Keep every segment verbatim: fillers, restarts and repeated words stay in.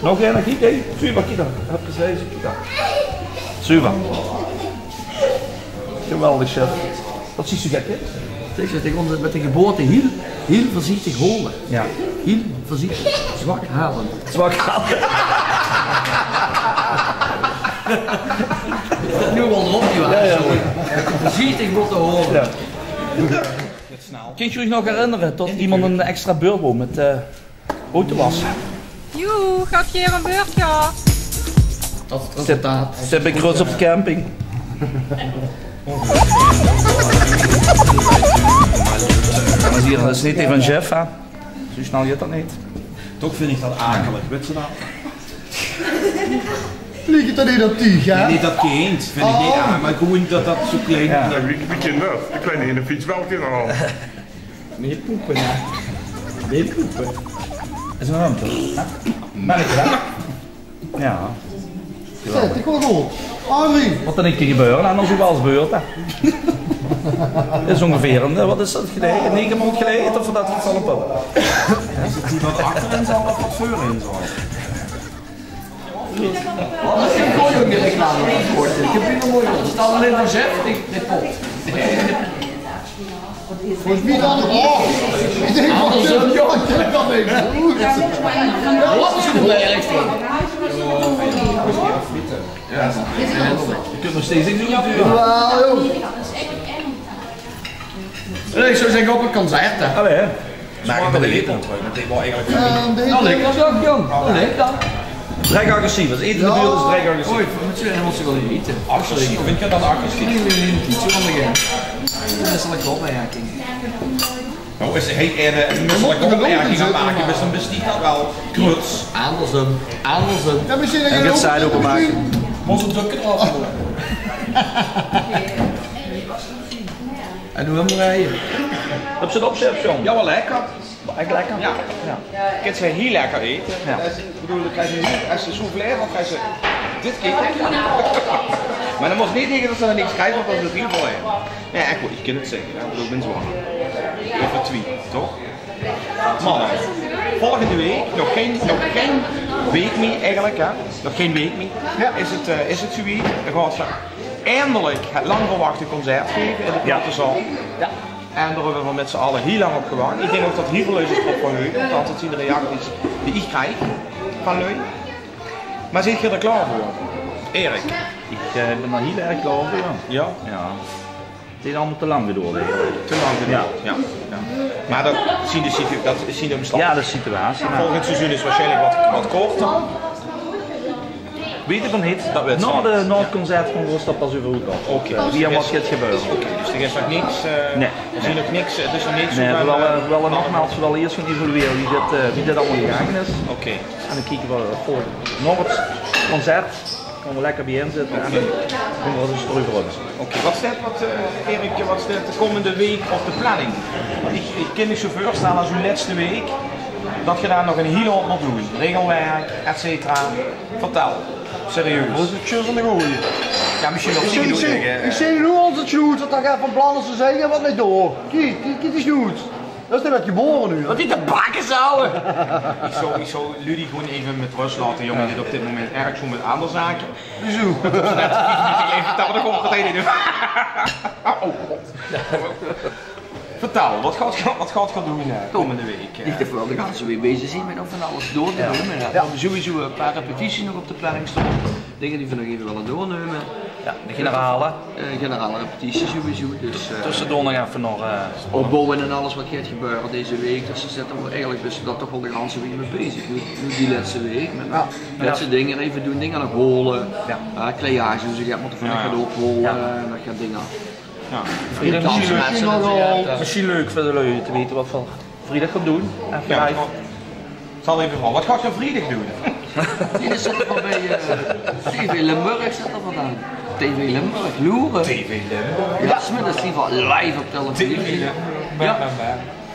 Nog eine, kiek, hè. Super, kiek dan. Hup, precies, kiek dan. Super. Geweldig, chef. Wat zuus se gek, hè? Zègk, ze mótte mit de geboorte hiel, hiel veurzichtig hole. Jao. Hiel veurzichtig. Zwak hale. Zwak hale. Is det noe al drop, jao? Jao, jao. Veurzichtig mótte hole. Jao. Kènt geer uch nog herinnere det emes ein extra beurt wou mit, eh, autowasse? Joe, gaot geer ein beurtje? Zit, zit bie Gruts op de camping. Dames en hiere, det is neet eve ein chef, hè? Zoe snel geit det neet. Toch vinj ich det akelig, wèts se det? Liek 't dan neet op dich, hè? Nae, nae, det kind vinj ich neet aan, mer gewoen det det zoe klink. Jao. Jao, wie, wie kin det? Ich weit neet, in de fiets wel kin al. Neet poepe, hè? Neet poepe. Is 'n ruimte. Merk je det? Jao. Zèt, ich wol good. Henri. Wat d'r neet kin gebeure, en dan is 't waal ins beurt, hè. Is óngevieër ein, eh, wat is det geleje? Nege maond geleje, of det is al ein paar. Is 't die wat achterin zaot of wat veurin zaot? Wat is ein gooj reclame, det woord? Ich höb hie nog noeit gehuurd. D'r steit allein mer Zef, ich, de pot. Volges mich dan, oh, ich dink, andersom, jao, det kan ich good. Wat is 't ergste? Jao, jao. Jao, jao. Nae, ich zou zègke op ein concert, hè. Allee, hè. Mer ich bön de lepel trök, want ich wou eigelik... Eh, det lik waal, jóng. Det lik dan. Drek agressief. Es ete de beurt is, drek agressief. Oei, mit zoe'n helemaal zo ete. Agressief. Vinj geer det agressief? Nae, nae, nae, neet zo van de gang. Det is waal ein opmerking. Noe, es hae ein, eh, ein misselike opmerking geit make, dus dan bestiet det waal Gruts. Andersom. Andersom. Jao, mesjien det... En get zaad opmake. Mós ein dökske d'rop doon. En noe höbbe v'r hie. Höbs se 't opzèt, jóng? Jao, waal lekker. Ech lekker? Jao. Jao. Kins se hiel lekker ete. Jao. Ich bedoel, ich krieg noe, es se soufflé van krieg se dit keer. Mer dan mós se neet dinke det se dan niks kriegs, want det is hiel mooi. Jao, ech good, ich kin 't zègke. Jao, ich bedoel, ich bön zwanger. Euver twie, toch? Manne, volgende waek, nog gein, nog gein waek mie eigelik, hè? Nog gein waek mie. Jao. Is 't, eh, is 't zoe wied? Dan gaon v'r eindelik 't lang verwachte concert gaeve in de Platezaal. Jao. En dao höbbe v'r mit z'n alle hiel lang op gewach. Ich dink ouch det hiel väöl lui zich d'rop verheuge, want det zeen de reacties die ich krieg van lui. Mer zeet geer d'r klaor veur? Erik? Ich, eh, bön d'r hiel erg klaor veur, jao. Jao? Jao. 't Haet allemaol te lang gedoerd eigelik. Te lang gedoerd, jao. Jao. Mer det zeen de situ-, det zeen de ómstandighede. Jao, de situatie, mer volgend seizoen is waarsjienlik get, get korter. Weite v'r neet. Det weite v'r neet. Nao de, nao 't concert gaon v'r ós dao pas euver oetlaote. Oké. Eh, wie en wat geit gebeure. Oké, dus d'r is nog niks, eh, nae, d'r is nog niks, 't is nog niks. Nae, v'r wille, v'r wille nogmaals, v'r wille iers gaon evaluere wie dit, eh, wie dit allemaol gegange is. Oké. En dan kieke v'r veur nao 't concert. Gaon v'r lekker bie-ein zitte en dan gaon v'r 't ins d'reuver höbbe. Oké, wat steit, wat, eh, Erik, wat steit de kómmende waek op de planning? Want ich, ich kin mich zo veurstelle es ow lètste waek, det geer dao nog ein hiel houp mót doon. Regelwerk, et cetera. Vertèl. Serieus. Det is ein tjus en ein gooje. Jao, mesjien waal... Ich zeen noe al zoe good det d'r get van plan is te zègke wat neet door. Kiek, kiek, kiek ins good. Det is net gebore noe. Wat die te bakke zouwe. Ich zou, ich zou Ludy gewoon effe mit rös laote, jóng. Jao. Dit op dit moment erg zo mit anger zake. Wieso? Net vief minute effe, det waor de kop metein in. Oh, god. Vertèl, wat gaot geer, wat gaot geer doon, eh, kómmende waek, eh? Ich dink det v'r waal de ganse waek bezig zeen mit nog van alles door te... Jao. Doon, mer jao, v'r höbbe sowieso ein paar repetities nog op de planning staon. Dinger die v'r nog effe wille doornumme. Jao, de generale. Eh, generale repetitie sowieso, dus, eh, tössedoor nog effe nog, eh, opbouwe en alles wat geit gebeure deze waek. Dus dao zitte v'r eigelik bès waal toch waal de ganse waek mei bezig. Noe, noe die lètste waek, mer jao, lètste dinger effe doon, dinger nog hole. Jao. Jao, kleiage, dus ich mót d'r van... Jao, jao. Get ophole, jao, eh, nog get dinger. Jao. Mesjien leuk, mesjien leuk veur de lui te weite wat v'r vriedig gaon doon. Effe live. Zal effe vraoge, wat gaot geer vriedig doon? Hie zit v'r bie, eh, TV Limburg, zit v'r vandaan. TV Limburg, loere. TV Limburg? Jao, 's middes zeen v'r live op televisie. TV Limburg. Jao.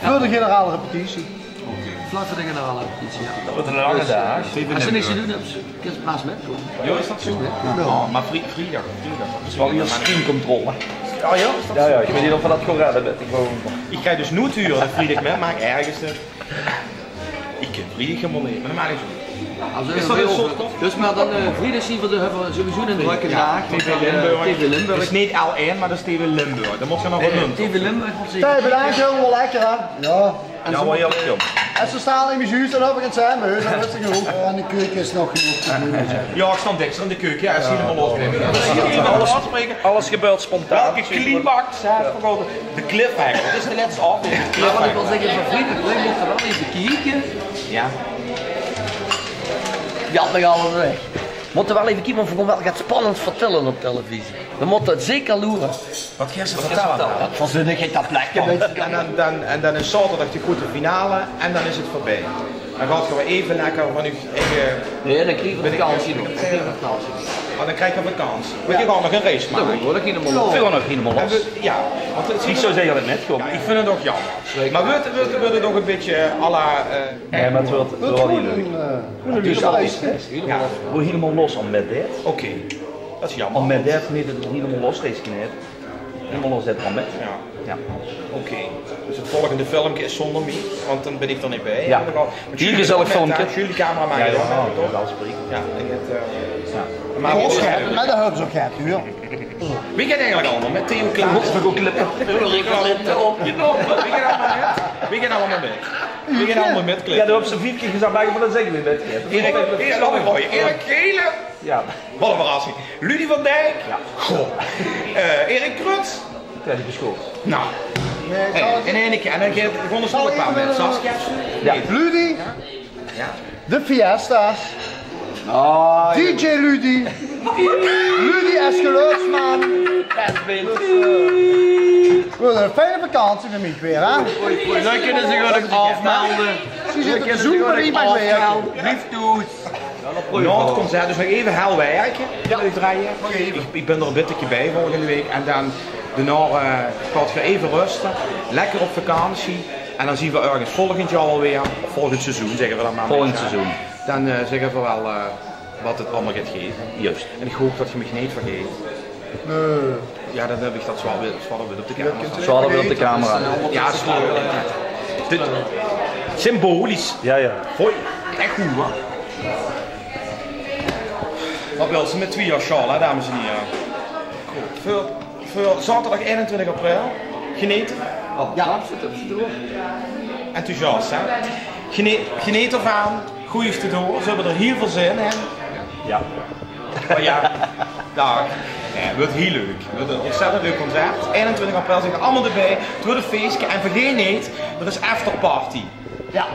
Veur de generale repetitie. Oké. Vlak veur de generale repetitie, jao. Det weurt ein lange daag. Es se niks te doon höbs, kins se plaats mitkómme. Jao, is det zoe? Jao. Oh, mer vrie-, vriedag, vriedag. Waal iers screencontrole. Jao, jao, is det zoe? Jao, jao, ich weit neet of v'r det gaon redde mit die gewoon. Ich gaon dus noe hure det vriedag mit, mer ergens, eh, ich kin Wie gemoleerd, maar dat maakt niet zo. Is dat een soort toch? Dus maar dan, eh, vriedig zien we de, hebben we sowieso een leuke daag. T V Limburg. T V Limburg. Dat is niet L één, maar dat is T V Limburg. Dat moet je nog wel doen. T V Limburg. Hey, bedankt, jong, wel lekker, hè? Ja. Ja, wel heel leuk, jong. En ze staan in mijn zuus en over het zijn, maar dat is genoeg. En de keuken is nog genoeg te doen, zeg. Ja, ik stond extra in de keuken, ja, is helemaal los. Alles, alles gebeurt spontaan. Welke climax, hè? De cliffhanger. Dat is de laatste aflevering. Ja, wat ik wil zeggen, van vrienden, wij moeten wel even kijken. Ja. Ja, nog alles weg. Moeten wel even kijken, want we gaan wel iets spannends vertellen op televisie. We moeten het zeker loeren. Wat gaan ze vertellen? Dat verzin ik ter plekke. En dan, dan, en dan is zaterdag de grote finale en dan is het voorbij. Dan gaat het gewoon even lekker van uw eigen... Nee, dan krijgen we vakantie nog. Dan krijgen we vakantie. Maar dan krijg je vakantie. Want je gaat nog een race maken. We gaan nog helemaal los. En we, ja, want het is niet zo zeggen dat het net komt. Ja, ik vind het ook jammer. Maar we, we, we willen nog een beetje à la, eh, nee, maar het wordt wel heel leuk. Hoe helemaal los om met dit? Oké, dat is jammer. Om met dit niet het helemaal los race knijpt. Helemaal los dit van met. Ja. Ja. Oké. Dus het volgende filmpje is zonder mij, want dan ben ik er niet bij. Ja. Heel gezellig filmpje. Jullie cameraman, ja, ja, toch? Ja, en het, eh, ja. Maar we gaan eigenlijk allemaal met Theo Klaas. Wie gaan allemaal met? Wie gaan allemaal met? Wie gaan allemaal met? Wie gaan allemaal met? Ja, dat hebben ze vier keer gezegd, maar dat zeggen we met. Erik, Erik, Erik Gelen. Ja. Wat een verrassing. Ludy van Dijk. Ja. Goh. Eh, Erik Cruts. Ja, die is goed. Nou. Hey, in één keer. En dan gaat gewoon de stoel kwamen met Saskia. Ja. Ludy. Ja. De Fiesta. Oh, D J Ludy. Ludy als geluidsman. We hebben een fijne vakantie met mij weer, hè? Dan kunnen ze gewoon ook afmelden. Ze zitten te zoeken, maar niet bij werken. Blijf thuis. Na het concert, dus nog even hel werken. Ja. Uitdraaien. Ik, ik ben er een bitteke bij volgende week. En dan daarna, eh, gaat je even rusten. Lekker op vakantie. En dan zien we ergens volgend jaar alweer. Of volgend seizoen, zeggen we dan maar. Volgend seizoen. Dan, eh, zeggen we wel, eh, wat het allemaal gaat geven. Juist. En ik hoop dat je mij niet vergeet. Nee. Ja, dan heb ik dat zwaar weer, zwaar weer op de camera. Zwaar weer op de camera. Ja, is goed. Dit, symbolisch. Ja, ja. Hoi. Echt goed, hoor. Wat wil ze met twee jaar sjaal, hè, dames en heren? Voor, voor zaterdag eenentwintig april. Genieten. Oh, ja. Enthousiast, hè? Geniet, geniet ervan. Goeie te doen. Ze hebben er heel veel zin in. Ja. Maar ja, daar. Nee, het wordt heel leuk. Het wordt een ontzettend leuk concert. Eenentwintig april zijn we allemaal erbij. Het wordt een feestje. En vergeet niet, er is afterparty. Ja.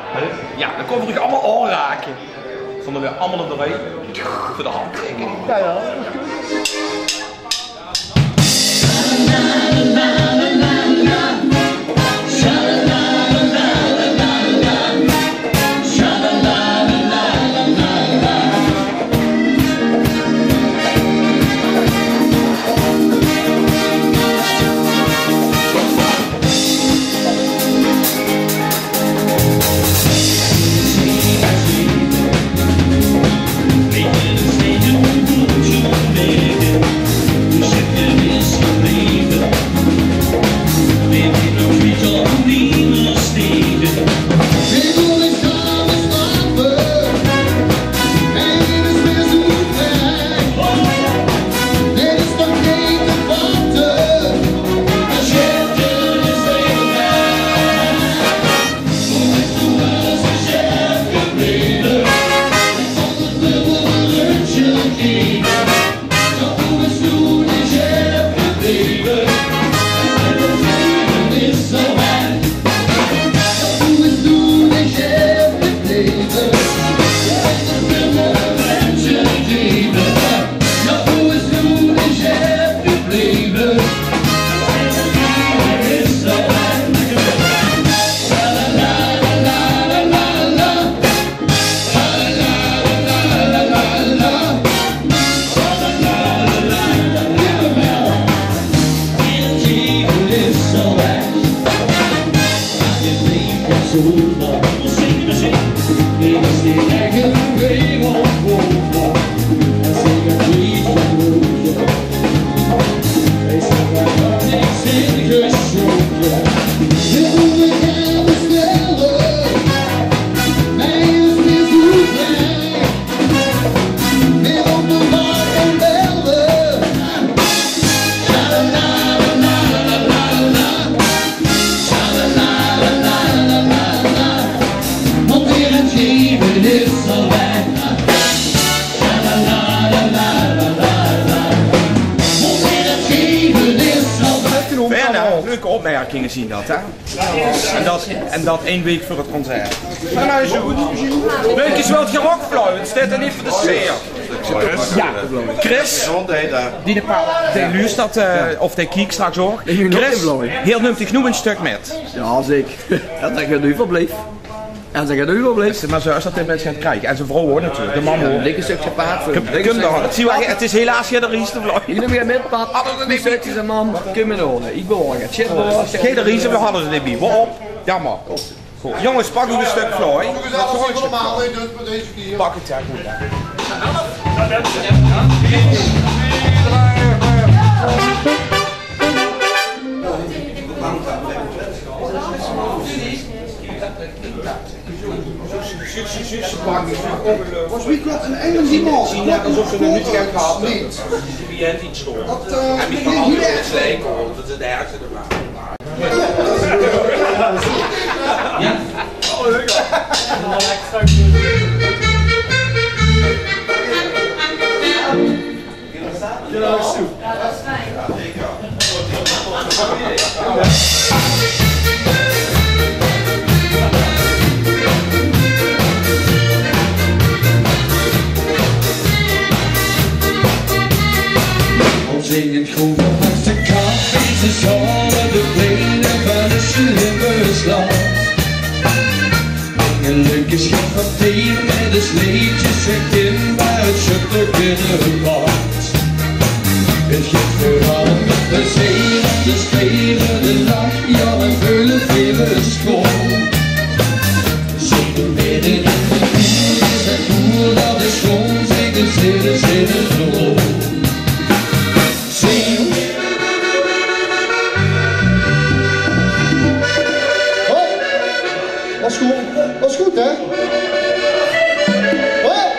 Ja, dan komen we allemaal aanraken. Vonden we allemaal op de rij. Voor de handtekening. Ja, ja. Fijn, hè? Leuke opmerkinge zien dat, hè? En dat, en dat ein waek veur 't concert. Mer noe is 't good. Leuk is waal 't gerok, Flauw. 't Steit d'r neet veur de sfeer. Jao. Chris, die de pa-, die luustert, eh, of die kiek straks ouch. Chris, hieël numt dich noe ein stök mit. Jao, zeker. En dan gaon v'r noe verbleef. En dan gaon v'r noe verbleef. Is 't mer zo, es dat de mins geit kriege. En zien vrouw ouch natuurlik. De mam ouch. Lekker stökske paard veur. Kom, kom dan. 't Is helaas gein rieste, Flauw. Hie num ich mit, pap. Alle de stökskes en mam. Kom mer nao. Ich bewaor 't. Shit, bewaor. Gein rieste, v'r hadde ze neet bie. Waor op? Jaomer. Good. Jónges, pak ow stök, Flauw. Pak 't, jao, good, jao. Volges mich klopt 'n engel die maat. Klopt 't neet? Dat, eh, en die hiel erg. Zingend groeve vaste kap in de zale, de pleine van de Slimme Stad. Ein leuke schat van tien mit de sleetjes, zèk in waar 't sjöpke binnen past. 't Geit veural mit de zee, de spele, de lach, jao, en veule, veule schoon. Zeen midden in de koel, is 't koel, dat is schoon, zeen de zele, zele zoon. Zeen. Hop. Dat is good. Dat is good, hè? Hop.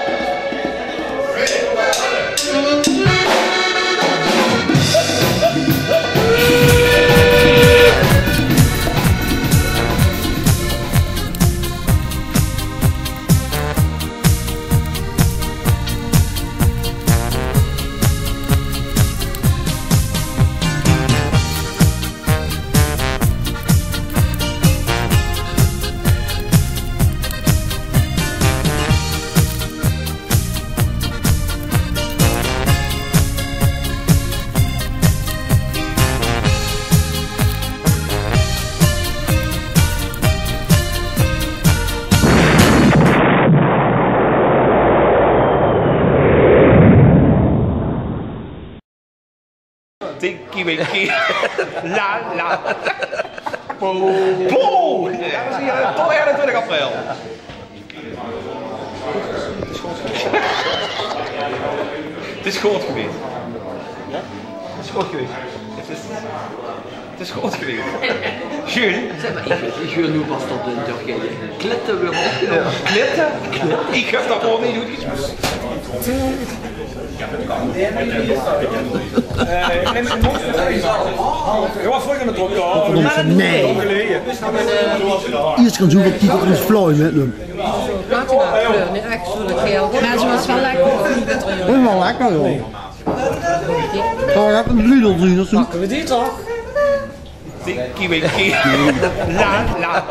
Tinky Winky. La, la. Po. Po. Dames en hiere, tot einentwintig april. 't Is good gewaes. Jao? 't Is good gewaes. 't Is, 't is good gewaes. Jules? Zèk mer, ich, ich huuer noe pas tot in Turkije. Klitte weer opgenómme. Klitte? Klitte? Ich höb dat ouch neet good gespeuld. Nae. Iers gaon zoe väöl kiekers es Flauw mitnumme. Maak ze mer kleur, neet ech zoe geel. Mer ze waas waal lekker. Dat is waal lekker, jao. Zal ich effe 'n druudel doon, of zoe? Pakke v'r die toch? Tinky Winky. La, la.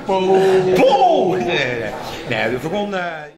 Po. Po. Nae, nae, nae. Nae, v'r begonne, eh,